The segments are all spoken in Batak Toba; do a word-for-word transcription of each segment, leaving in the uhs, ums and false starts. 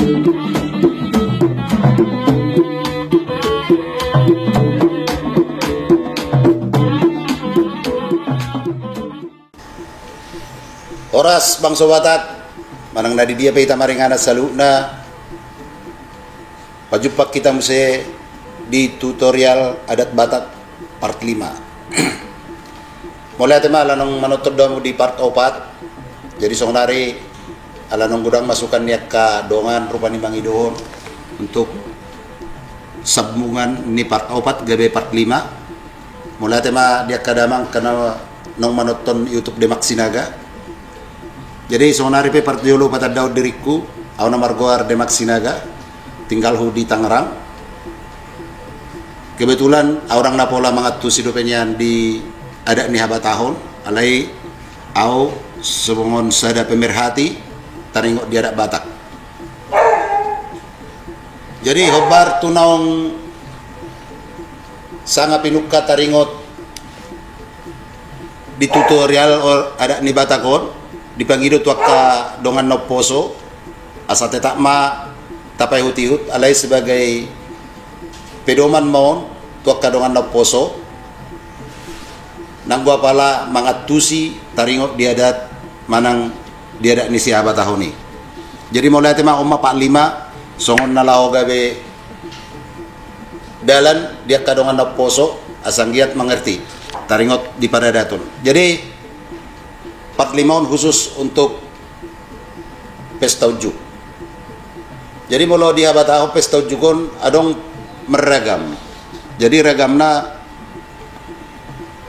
Horas bangso Batak, manang na di dia pe hita maringanan saluhutna, pajumpang hita muse di tutorial adat Batak part lima. Mauliate ma ala naung manonton do hamu di part opat. Jadi songon nari ala naung godang masukan ni angka dongan rupani mangidohon untuk sambungan ni part opat gabe part lima. Mauliate ma di angka damang angka na naung manonton YouTube Demak Sinaga. Jadi songon nari pe parjolo patandahon diringku, au na margoar Demak Sinaga, tinggalhu di Tangerang. Kebetulan au ndang na pola mangantusi dope nian di adat ni habatahon, alai au songon sada pemerhati taringot di adat Batak. Jadi hombar tu naung sanga pinungka taringot di tutorial adat ni Batak on, dipangido tu angka dongan na umposo, asa tetap ma tapaihut-ihut, alai sebagai pedoman ma on tu angka dongan na umposo, nanggo apala mangantusi taringot di adat manang di adat ni sihabatahon i. Jadi mauliate ma, on ma part lima, songon na laho gabe dalan di angka dongan na umposo, asa anggiat mangerti taringot di paradaton. Jadi part lima on khusus untuk pesta unjuk. Jadi molo di habatahon pesta unjuk on adong marragam. Jadi ragamna,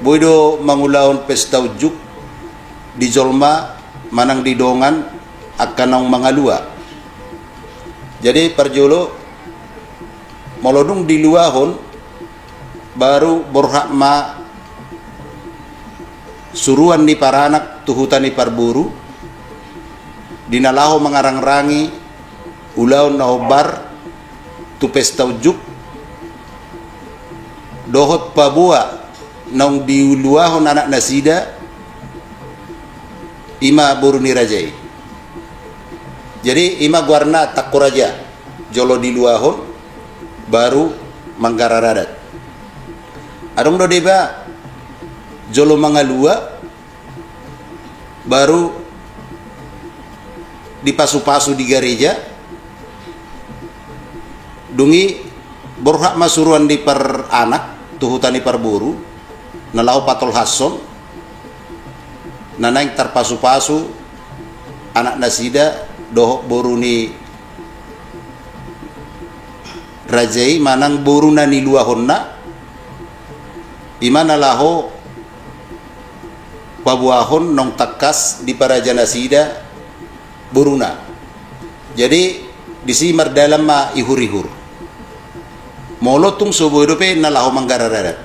boi do mangulahon pesta unjuk di jolma manang di dongan angka naung mangalua. Jadi parjolo, molo dung diluahon, baru borhat ma suruan ni paranak tu huta ni parboru, di na laho mangarangrangi ulaon na hombar tu pesta unjuk, dohot paboa naung diluahon anak nasida, i ma boru ni raja i. Jadi i ma goarna tangko raja, jolo diluahon, baru manggarar adat. Adong do deba jolo mangalua, baru dipasupasu di gareja, dung i borhat ma suruan ni paranak tu huta ni parboru, na laho patolhashon, na naeng tarpasupasu anak nasida dohot boru ni raja i manang boru na niluahonna, i ma na laho paboahon naung tangkas diparaja nasida boruna. Jadi disi mardalan ma ihur-ihur. Molo tung so boi dope na laho manggarar adat.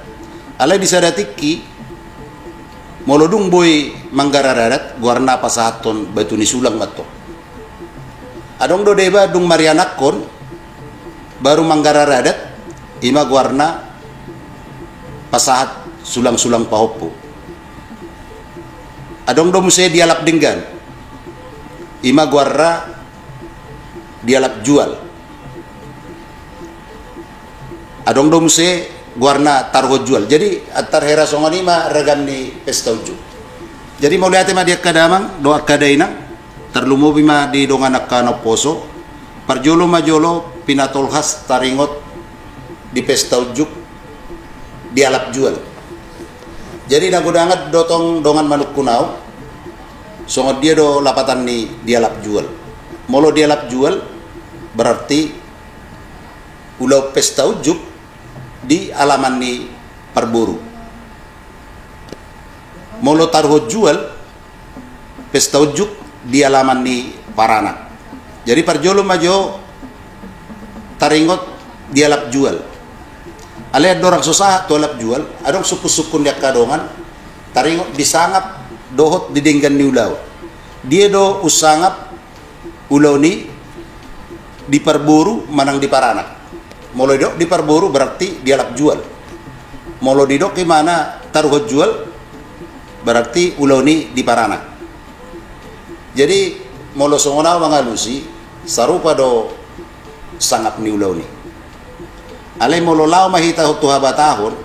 Alai di sada tingki, molo dung boi manggarar adat, goarna pasahathon batu ni sulang ma antong. Adong do deba dung marianakhon, baru manggarar adat, i ma goarna pasahat sulang-sulang pahompu. Adong do muse dialap denggan, i ma goarna dialap jual. Adong do muse goarna taruhon jual. Jadi antar hera songon i ma ragam ni pesta unjuk. Jadi mauliate ma di angka damang dohot angka dainang, tarlumobi ma di dongan angka na umposo. Parjolo ma jolo pinatolhas taringot di pesta unjuk dialap jual. Jadi na godang do tong dongan manungkun au, songon dia do lapatan ni dialap jual. Molo dialap jual, berarti ulaon pesta unjuk di alaman ni parboru. Molo taruhon jual, pesta unjuk di alaman ni paranak. Jadi parjolo ma jo taringot dialap jual. Alai andorang so sahat tu alap jual, adong sungkun-sungkun di angka dongan taringot di sangap dohot di denggan ni ulaon. Dia do umsangap ulaon i di parboru manang di paranak. Molo didok di parboru berarti dialap jual. Molo didok i ma na taruhon jual, berarti ulaon i di paranak. Jadi molo songon au mangalusi, sarupa do sangap ni ulaon i. Alai molo laho ma hita tu habatahon,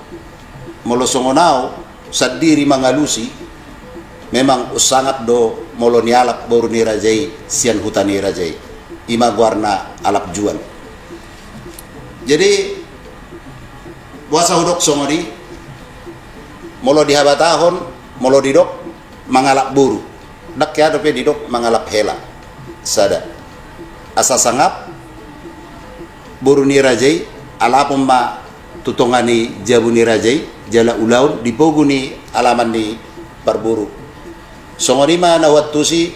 molo songon au sandiri mangalusi, memang unsangap do molo nialap boru ni raja i sian huta ni raja i. I ma goarna alap jual. Jadi boasa hudok songon i? Molo di habatahon, molo didok mangalap boru, ndang hea dope didok mangalap hela. Sada. Asa sangap boru ni raja i, alapon ma tu tonga ni jabu ni raja i, jala ulaon di pogu ni alaman ni parboru. Songon i ma na huantusi,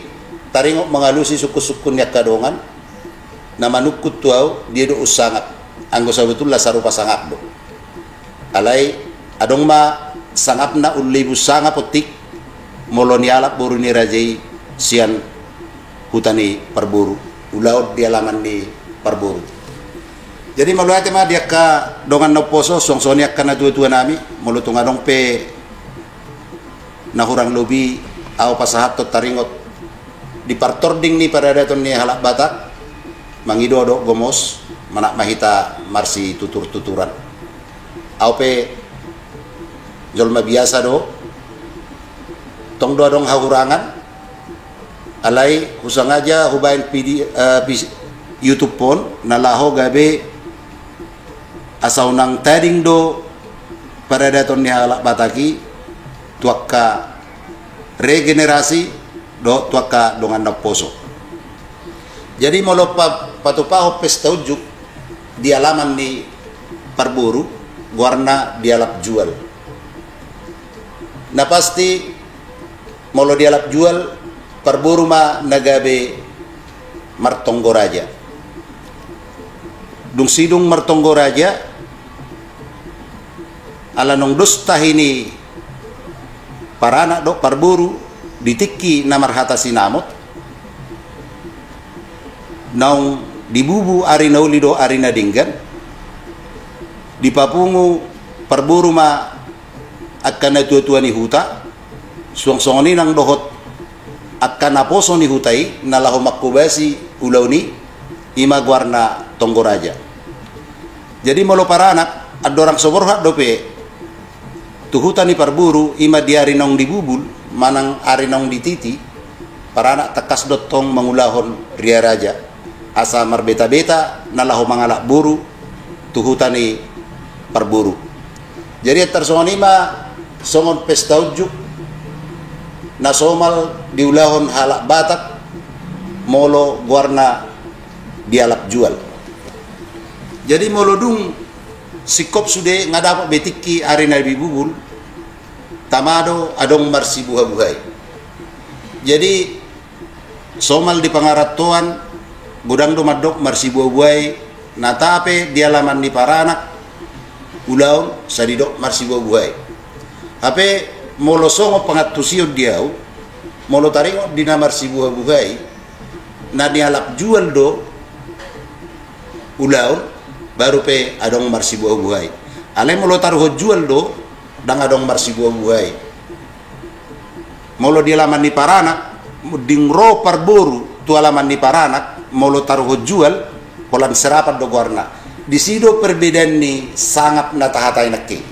taringot mangalusi sungkunsungkun ni angka dongan na manungkun tu au, dia do unsangap, anggo sabotulna sarupa sangap do. Alai adong ma sangapna, umlibus sangap otik molo nialap boru ni raja i sian huta ni parboru, ulaon di alaman ni parboru. Jadi mauliate ma di angka dongan na umposo, suang songon i angka natuatua nami, molo tung adong pe na hurang lobi au pasahathon taringot di partording ni paradaton ni halak Batak, mangido do gomos, manat ma hita marsituturtuturan. Au pe jolma biasa do, tong do adong hahurangan, alai husangaja hubaen pidi, eh, pis-, YouTube on na laho gabe asa unang tading do paradaton ni halak Batak i tu angka regenerasi dohot tu angka dongan na umposo. Jadi molo pa-, patupahon pesta unjuk di alaman ni parboru, goarna dialap jual. Na pasti molo dialap jual, parboru ma na gabe martonggo raja. Dung sidung martonggo raja, ala naung dos tahi ni paranak dohot parboru di tingki na marhata sinamot, naung dibubu ari na uli dohot ari na denggan, dipapungu parboru ma angka natuatua ni huta, suang songon i nang dohot angka naposo ni huta i na laho manghobasi ulaon i, i ma goarna tonggo raja. Jadi molo paranak, andorang so borhat dope tu huta ni parboru, i ma di ari naung dibubul manang ari naung dititi, paranak tangkas do tong mangulahon ria raja, asa marbetabeta na laho mangalap boru tu huta ni parboru. Jadi antar songon i ma songon pesta unjuk na somal diulahon halak Batak molo goarna dialap jual. Jadi molo dung singkop sude nga dapot be tingki ari na dibubul, tama do adong marsibuhabuhai. Jadi somal di pangarantoan, godang do mandok marsibuhabuhai, na tape di alaman ni paranak ulaon sai didok marsibuhabuhai. Hape molo songon pangantusion di au, molo taringot di na marsibuhabuhai, na nialap jual do ulaon, baru pe adong marsibuhabuhai. Alai molo taruhon jual do, ndang adong marsibuhabuhai. Molo di alaman ni paranak, dung ro parboru tu alaman ni paranak, molo taruhon jual, holan serapan do goarna. Disi do perbedaan ni sangap na tahatai nangkin.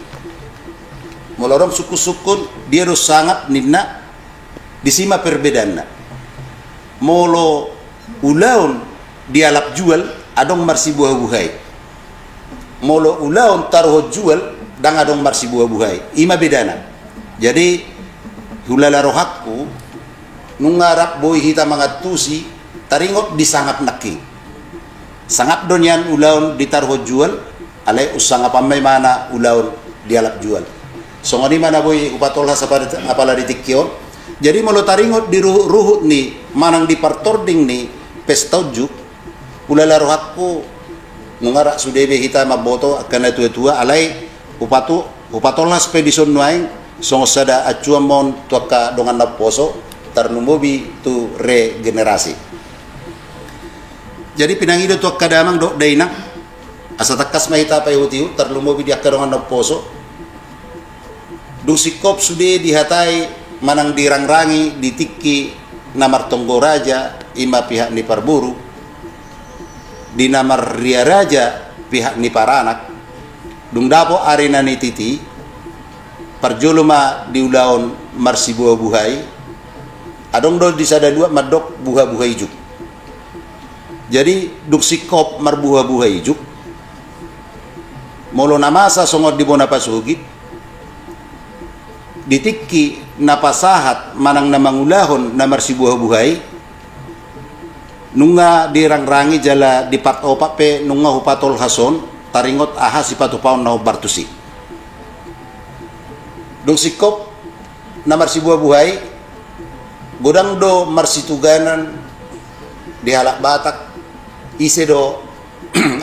Molo adong sungkunsungkun, dia do sangap ninna, disi ma perbedaanna. Molo ulaon dialap jual, adong marsibuhabuhai. Molo ulaon taruhon jual, ndang adong marsibuhabuhai. I ma bedana. Jadi hulala rohangku, nunga rap boi hita mangantusi, taringot di sangap nangkin. Sangap do nian ulaon ditaruhon jual, alai unsangap an ma imana ulaon dialap jual. Songon i ma na boi hupatolhas apala di tingki on. Jadi molo taringot di ruhut-ruhut ni manang di partording ni pesta unjuk, hulala rohangku, nunga rap sude be hita mamboto angka natuatua, alai hupatu-, hupatolhas pe dison nuaeng songon sada acuan ma on tu angka dongan na umposo, tarlumobi tu regenerasi. Jadi pinangido tu angka damang dohot dainang, asa tangkas ma hita paihutihut, tarlumobi di angka dongan na umposo. Dung singkop sude dihatai manang dirangrangi di tingki na martonggo raja, i ma pihak ni parboru, di na marria raja pihak ni paranak, dung dapot ari na nititi, parjolo ma di ulaon marsibuhabuhai, adong do di sada luat mandok buhabuha ijuk. Jadi, dung singkop marbuhabuha ijuk, molo na masa songon di bona pasogit, di tingki na pasahat manang na mangulahon na marsibuhabuhai, nunga dirangrangi jala di part opat pe nunga hupatolhas on, taringot aha sipatupaon na hombar tusi. Dung singkop na marsibuhabuhai, godang do marsituganan di halak Batak, ise do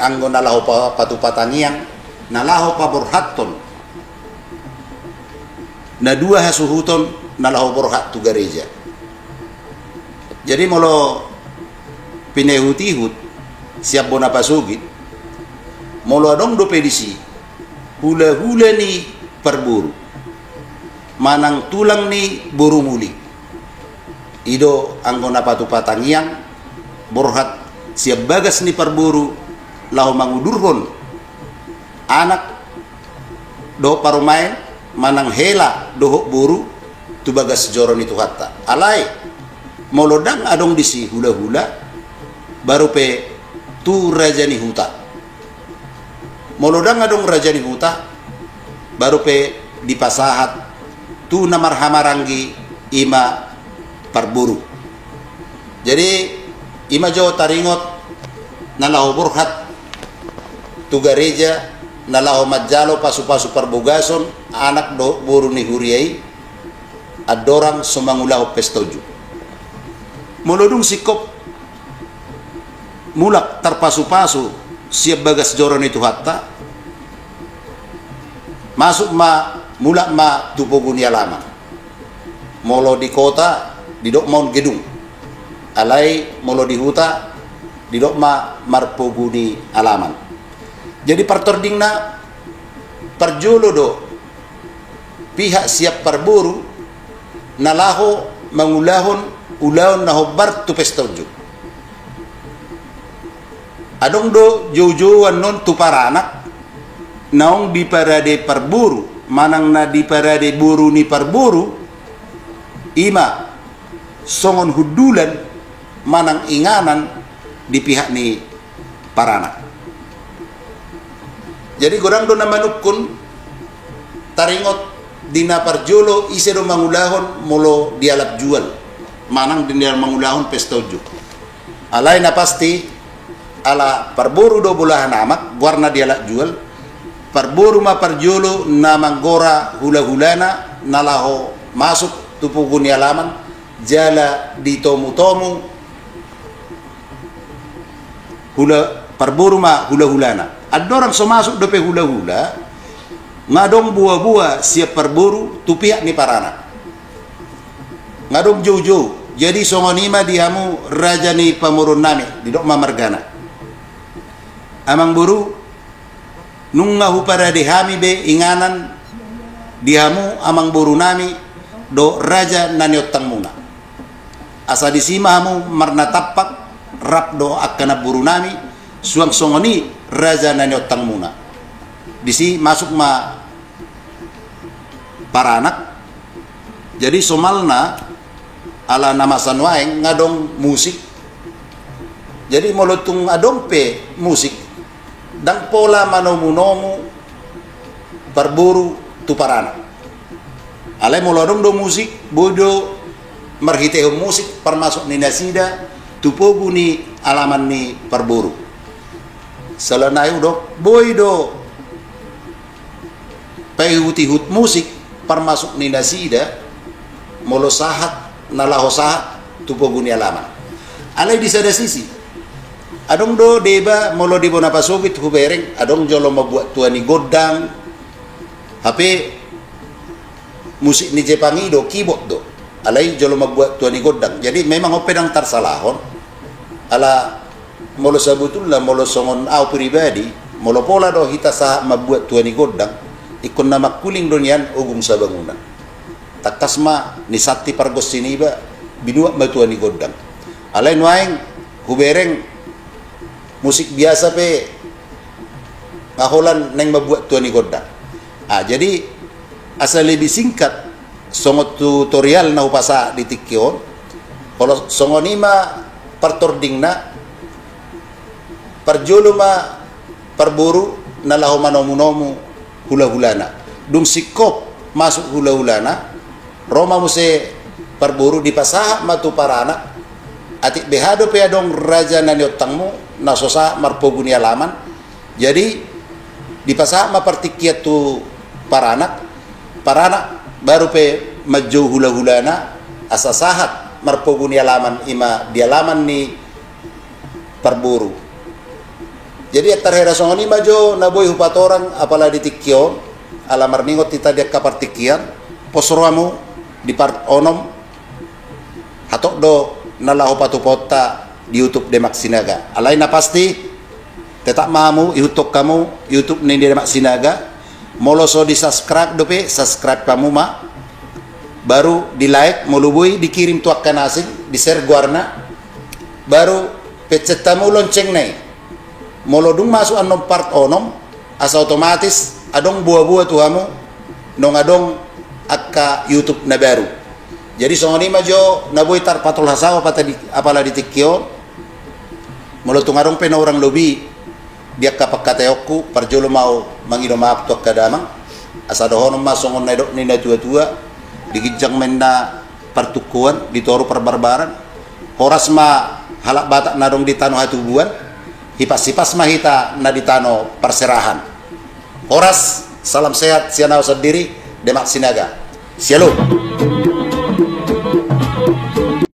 anggo na laho pa-, patupa tangiang, na laho paborhathon na dua hasuhuton na laho borhat tu gareja. Jadi molo pinaihutihut sian bona pasogit, molo adong dope disi hulahula ni parboru manang tulang ni boru muli, i do anggo na patupa tangiang, borhat sian bagas ni parboru laho mangudurhon anak dohot parumaen manang hela dohot boru tu bagas joro ni Tuhanta. Alai molo ndang adong disi hulahula, baru pe tu raja ni huta. Molo ndang adong raja ni huta, baru pe dipasahat tu na marhahamaranggi, i ma parboru. Jadi, i ma jo taringot na laho borhat tu gareja, na laho manjalo pasupasu parbogason anak dohot boru ni huria i, andorang so mangulahon pesta unjuk. Molo dung singkop mulak tarpasupasu sian bagas joro ni Tuhanta, masuk ma, mulak ma tu pogu ni alaman. Molo di kota, didok ma on gedung. Alai molo di huta, didok ma marpogu ni alaman. Jadi partordingna, parjolo do pihak sian parboru na laho mangulahon ulaon na hombar tu pesta unjuk. Adong do joujouan on tu paranak naung diparade parboru manang na diparade boru ni parboru, i ma songon hundulan manang inganan di pihak ni paranak. Jadi godang do na manungkun taringot di na parjolo ise do mangulahon molo dialap jual manang di na mangulahon pesta unjuk. Alai na pasti ala parboru do bolahan amak, goarna dialap jual, parboru ma parjolo na manggora hulahulana na laho masuk tu pogu ni alaman, jala ditomutomu hula, parboru ma hulahulana. Andorang so masuk dope hulahula, nga adong boaboa sian parboru tu pihak ni paranak. Nga adong joujou. Jadi songon i ma di hamu raja ni pamoruonnami, didok ma margana. Amangboru, nunga huparade hami be inganan di hamu amangborunami dohot raja na niontangmuna. Asa disi ma hamu marnatampak rap dohot angka namborunami, suang songon i raja na niontangmuna. Disi masuk ma paranak. Jadi somalna, ala na masa nuaeng nga adong musik. Jadi molo tung adong pe musik, ndang pola manomunomu parboru tu paranak. Alai molo adong do musik, boi do marhitehon musik parmasuk ni nasida tu pogu ni alaman ni parboru. Salanai do, boi do paihutihut musik parmasuk ni nasida molo sahat, na laho sahat tu pogu ni alaman. Alai di sada sisi, adong do deba molo di bona pasogit hubereng, adong jolo mambuat tua ni gondang, hape musik ni Jepang i do, keyboard do. Alai jolo mambuat tua ni gondang. Jadi memang on pe ndang tarsalahon. Ala molo sabotulna, molo songon au pribadi, molo pola do hita sahat mambuat tua ni gondang, ingkon na mangkuling do nian ogung sabangunan. Tangkas ma nisanti pargonsi niba, binuat ma tua ni gondang. Alai nuaeng hubereng Musik biasa pe nga holan naeng mambuat tua ni gondang. Ah, jadi asa lebih singkat songon tutorial na hupasahat di tingki on. Olo songon i ma partordingna, parjolo ma parboru na laho manomunomu hulahulana. Dung singkop masuk hulahulana, ro ma muse parboru, dipasahat ma tu paranak. Atik beha dope adong raja na niontangmu na so sahat marpogu ni alaman. Jadi dipasahat ma partingkian tu paranak. Paranak baru pe manjou hulahulana asa sahat marpogu ni alaman, i ma di alaman ni parboru. Jadi antar hera songon i ma jo na boi hupatorang, apala di tingki on, ala marningot hita di angka partingkian. Pos rohamu di part onom, hatop do na laho patupahonta di YouTube Demak Sinaga. Alai na pasti tetap ma hamu ihuthon hamu YouTube ni Demak Sinaga. Molo so di subscribe dope, subscribe hamu ma. Baru di like, molo boi dikirim tu angka na asing, di share goarna. Baru pencet hamu loncengna i. Molo dung masuk annon part onom, asa otomatis adong boaboa tu hamu naung adong angka YouTube na baru. Jadi songon i ma jo na boi tarpatolhas ahu apala di, apala di tingki on. Molo tung adong pe na hurang lobi di angka pangkataionku, parjolo ma ahu mangido maaf tu angka damang. Asa dohonon ma songon na nidok ni natuatua: di ginjang ma inna partungkoan, di toru parbarbaran. Horas ma halak Batak na adong di tano hatubuan, hipas-hipas ma hita na di tano parserahan. Horas, salam sehat sian ahu sandiri, Demak Sinaga. Shalom.